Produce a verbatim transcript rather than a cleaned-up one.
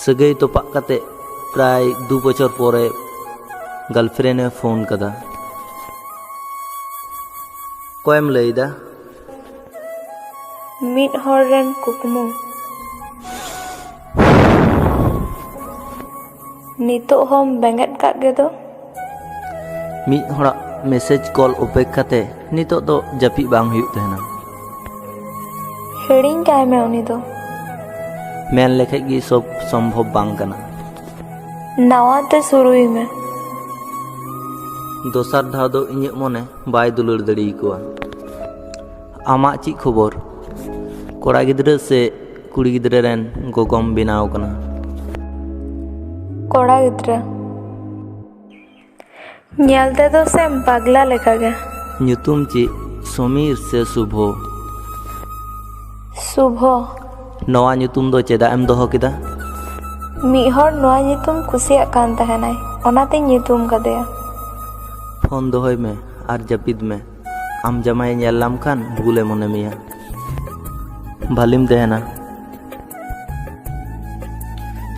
ᱥᱟᱹᱜᱟᱹᱭ ᱛᱚᱯᱟᱜ ᱠᱟᱛᱮ ᱯᱨᱟᱭ ᱫᱩ ᱵᱚᱪᱷᱚᱨ ᱯᱚᱨᱮ ᱜᱟᱨᱞᱯᱷᱨᱮᱱᱰ ᱮ ᱯᱷᱳᱱ ᱠᱟᱫᱟ᱾ ᱚᱠᱚᱭᱮᱢ ᱞᱟᱹᱭᱫᱟ? ᱢᱤᱫ ᱦᱚᱲ ᱨᱮᱱ ᱠᱩᱠᱢᱩ᱾ ᱱᱤᱛᱚᱜ ᱦᱚᱸᱢ ᱵᱮᱸᱜᱮᱫ ᱠᱟᱜ ᱜᱮᱫᱚ? ᱢᱤᱫ ᱦᱚᱲᱟᱜ ᱢᱮᱥᱮᱡᱽ ᱠᱚᱞ ᱚᱯᱮᱠᱠᱷᱟ ᱛᱮ ᱱᱤᱛᱚᱜ ᱫᱚ ᱡᱟᱹᱯᱤᱫ ᱵᱟᱝ ᱦᱩᱭᱩᱜ ᱛᱟᱦᱮᱱᱟ᱾ ᱦᱤᱲᱤᱧ ᱠᱟᱭ ᱢᱮ ᱩᱱᱤ ᱫᱚ᱾ ᱢᱮᱱ ᱞᱮᱠᱷᱟᱡ ᱜᱮ ᱥᱚᱵ ᱥᱚᱢᱵᱷᱚᱵ ᱵᱟᱝ ᱠᱟᱱᱟ᱾ ᱱᱟᱣᱟ ᱛᱮ ᱥᱩᱨᱩᱭ ᱢᱮ᱾ ᱫᱚᱥᱟᱨ ᱫᱷᱟᱣ ᱫᱚ ᱤᱧᱟᱹᱜ ᱢᱚᱱᱮ ᱵᱟᱭ ᱫᱩᱞᱟᱹᱲ ᱫᱟᱲᱮᱭᱟᱠᱚᱣᱟ᱾ ᱟᱢᱟᱜ ᱪᱮᱫ ᱠᱷᱚᱵᱚᱨ? ᱠᱚᱲᱟ ᱜᱤᱫᱽᱨᱟᱹ ᱥᱮ ᱠᱩᱲᱤ ᱜᱤᱫᱽᱨᱟᱹ ᱨᱮᱱ ᱜᱚᱜᱚᱢ ᱵᱮᱱᱟᱣ ᱠᱟᱱᱟ? ᱠᱚᱲᱟ ᱜᱤᱫᱽᱨᱟᱹ᱾ ᱧᱮᱞ ᱛᱮᱫᱚ ᱥᱮᱢ ᱯᱟᱜᱽᱞᱟ ᱞᱮᱠᱟᱜᱮ᱾ ᱧᱩᱛᱩᱢ ᱪᱮᱫ, ᱥᱚᱢᱤᱨ ᱥᱮ ᱥᱩᱵᱷᱚ? ᱥᱩᱵᱷᱚ᱾ ᱱᱚᱣᱟ ᱧᱩᱛᱩᱢ ᱫᱚ ᱪᱮᱫᱟᱜ ᱮᱢ ᱫᱚᱦᱚ ᱠᱮᱫᱟ? ᱢᱤᱫ ᱦᱚᱲ ᱱᱚᱣᱟ ᱧᱩᱛᱩᱢ ᱠᱩᱥᱤᱭᱟᱜ ᱠᱟᱱ ᱛᱟᱦᱮᱱᱟᱭ, ᱚᱱᱟᱛᱮᱧ ᱧᱩᱛᱩᱢ ᱠᱟᱫᱮᱭᱟ᱾ ᱯᱷᱳᱱ ᱫᱚᱦᱚᱭ ᱢᱮ ᱟᱨ ᱡᱟᱹᱯᱤᱫ ᱢᱮ᱾ ᱟᱢ ᱡᱟᱢᱟᱭᱮ ᱧᱮᱞ ᱞᱟᱢ ᱠᱷᱟᱱ ᱵᱷᱩᱞᱮ ᱢᱚᱱᱮ ᱢᱮᱭᱟ᱾ ᱵᱷᱟᱞᱤᱢ ᱛᱟᱦᱮᱱᱟ᱾